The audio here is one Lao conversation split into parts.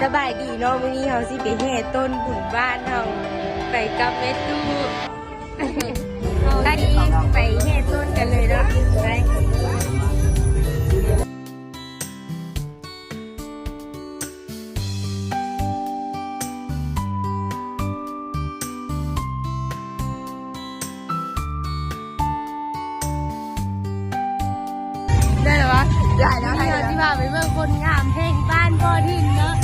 ສະບາຍດີເນາະ ມື້ນີ້ເຮົາຊິໄປແຫ່ຕົ້ນບຸນບ້ານເຮົາ ໄປກັບແມ່ຕູ້. ໄປ ໄປແຫ່ຕົ້ນກັນເລີຍເນາະ ໄປ. ໄດ້ແລ້ວວະ ໄດ້ແລ້ວ ໄດ້ແລ້ວ. ເຮົາຊິພາໄປເບິ່ງຄົນງາມແຫ່ງບ້ານບໍ່ທຶນເນາະ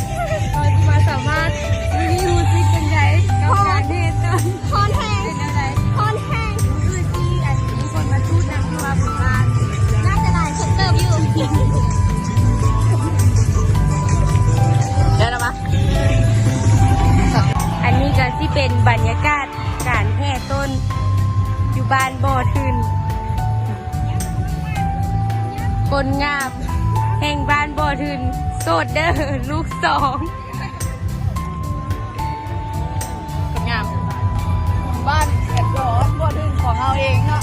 ເຮົາຊິມາສຳພາດ ມື້ນີ້ຮູ້ສຶກຈັ່ງໃດກັບການແຫ່ຕົ້ນ? ຮ້ອນແຮງ ເປັນຈັ່ງໃດ? ຮ້ອນແຮງ. ຄືຊິອັນມີຄົນມາຈູດນຳຢູ່ວ່າບຸນບ້ານ ໜ້າຈະຫຼາຍຄົນເຕີບຢູ່. ໄດ້ແລ້ວວະ. ອັນນີ້ກໍຊິເປັນບັນຍາກາດການແຫ່ຕົ້ນຢູ່ບ້ານບໍ່ທຶນ ຄົນງາມແຫ່ງບ້ານບໍ່ທຶນ ໂສດເດີ້ ລູກສອງ. ຄົນງາມ ບ້ານແອດດອນບໍ່ທຶນຂອງເຮົາເອງເນາະ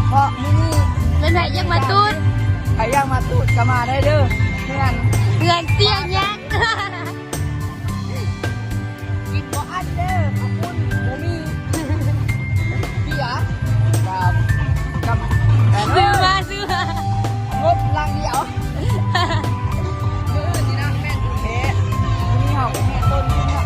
ເພາະມື້ນີ້ ແມ່ນໃຜຢາກມາຕູດ ໃຜຢາກມາຕູດກໍມາໄດ້ເດີ້ ເຮືອນ ເຮືອນເຕັ້ຍຍັກ. ກິນບໍ່ອັ້ນເດີ້ ເຂົ້າປຸ້ນບໍ່ມີ ເບຍ ກັບ ກັບ ຊື້ມາ ຊື້ມາ ງົບລັງດຽວ. ມື້ອື່ນນີ້ນະ ແມ່ນແທ້ ມື້ນີ້ເຮົາໄປແຫ່ຕົ້ນຢູ່ເນາະ.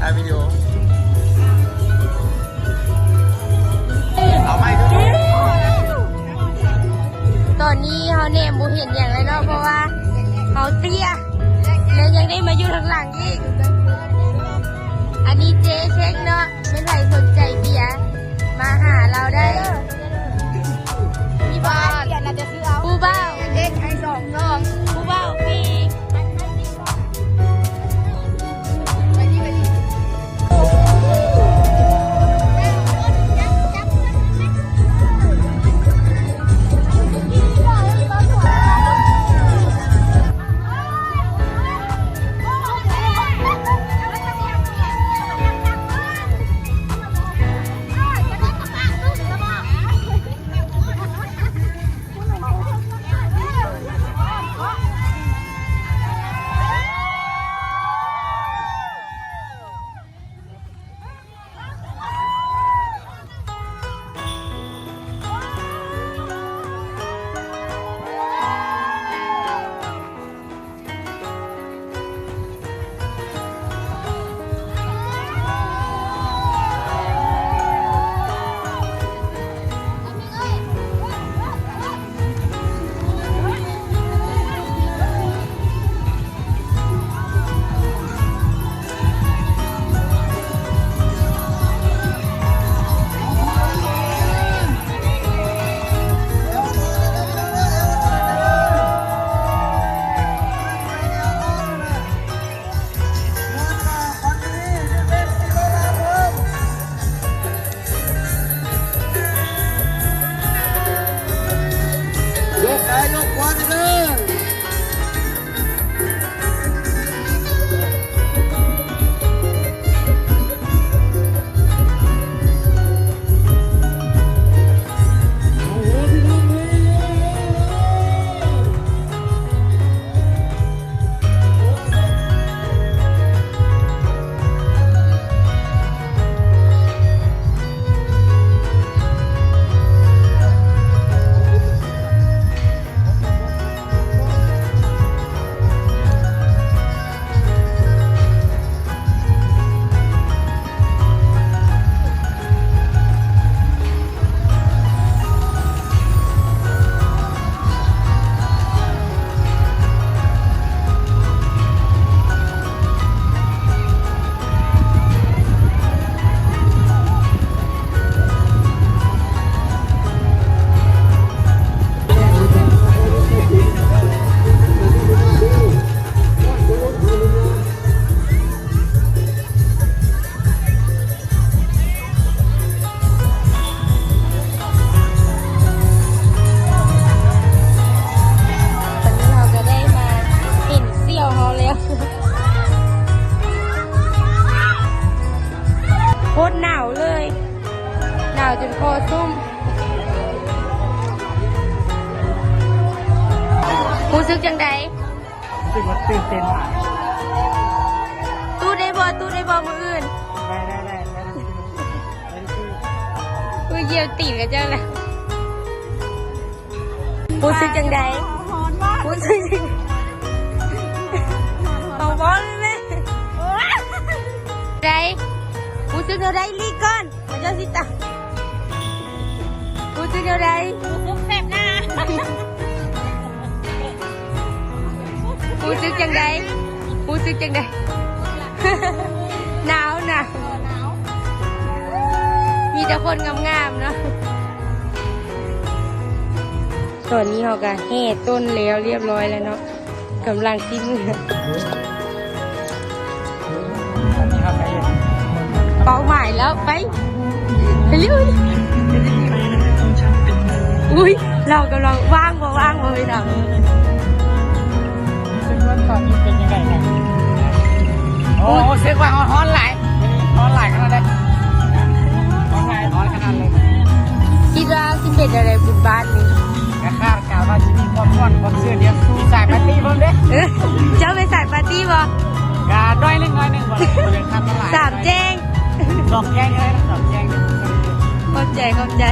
ຖ່າຍວິດີໂອ ເອົາໄມ້ຂຶ້ນ. ຕອນນີ້ເຮົາແນມບໍ່ເຫັນຫຍັງແລ້ວເນາະ ເພາະວ່າເຮົາເຕ້ຍ ແລະ ຍັງໄດ້ມາຢູ່ທາງຫຼັງອີກ. ອັນນີ້ເຈເຊັກເນາະ ແມ່ນໃຜສົນໃຈເບຍ ມາຫາລາວໄດ້. ມີບ້ານ ຜູ້ບ່າວ ເດັກໃຫ້ສອງ ສອງ ຜູ້ບ່າວຟຣີ. ເ ຈົນຄໍຊຸ້ມ. ຮູ້ສຶກຈັ່ງໃດ? ຮູ້ສຶກວ່າຕື່ນເຕັ້ນຫຼາຍ. ຕູ້ໄດ້ບໍ່? ຕູ້ໄດ້ບໍ່ມື້ອື່ນ? ໄດ້ ໄດ້ ໄດ້ ໄດ້. ອຸ້ຍ ຢຽວຕີນກັນເຈົ້າລະ. ຮູ້ສຶກຈັ່ງໃດ? ຮ້ອນວ່າ ຮູ້ສຶກ ເອົາບໍ່ແມ່ ໄດ້ ຮູ້ສຶກແນວໃດ? ລີກກ່ອນ ເຈົ້າຊິຕາຍ. ຮູ້ສຶກແນວໃດ? ຮູ້ສຶກແສບໜ້າ. ຮູ້ສຶກຈັ່ງໃດ? ຮູ້ສຶກຈັ່ງໃດ? ໜາວນະ. ເອີ ໜາວ. ມີແຕ່ຄົນງາມໆເນາະ. ຕອນນີ້ເຮົາກະແຫ່ຕົ້ນແລ້ວລຽບຮ້ອຍແລ້ວເນາະ. ກຳລັງຊິເມືອ ເປົ້າໝາຍແລ້ວ ໄປ ໄປເລີຍ. ອຸ້ຍ ລາວກຳລັງ ວ່າງບໍ່ ວ່າງບໍ່ ເອີຍ ດາວ. ເຊັກວ່າຕອນນີ້ເປັນຈັ່ງໃດນະ? ໂອ້ ເຊັກວ່າຮ້ອນຫຼາຍ ຮ້ອນຫຼາຍຂະໜາດໃດ? ຮ້ອນຫຼາຍ ຮ້ອນຂະໜາດເລີຍ. ຄິດວ່າຊິເປັນຈັ່ງໃດບຸນບ້ານນີ້? ກະຄາດ ກະວ່າຊິມີຄວາມມ່ວນຄວາມຊື່ນ ມີສາຍປາຕີ້ພ້ອມເດ້. ເອີ ເຈົ້າເປັນສາຍປາຕີ້ບໍ່? ກະໜ້ອຍໜຶ່ງ ໜ້ອຍໜຶ່ງ ບໍ່ໄດ້ ບໍ່ໄດ້ຄັກເທົ່າໃດ. ສາມແຈ້ງ ສອງແຈ້ງເລີຍ ສອງແຈ້ງ. ຂອບໃຈ ຂອບໃຈ.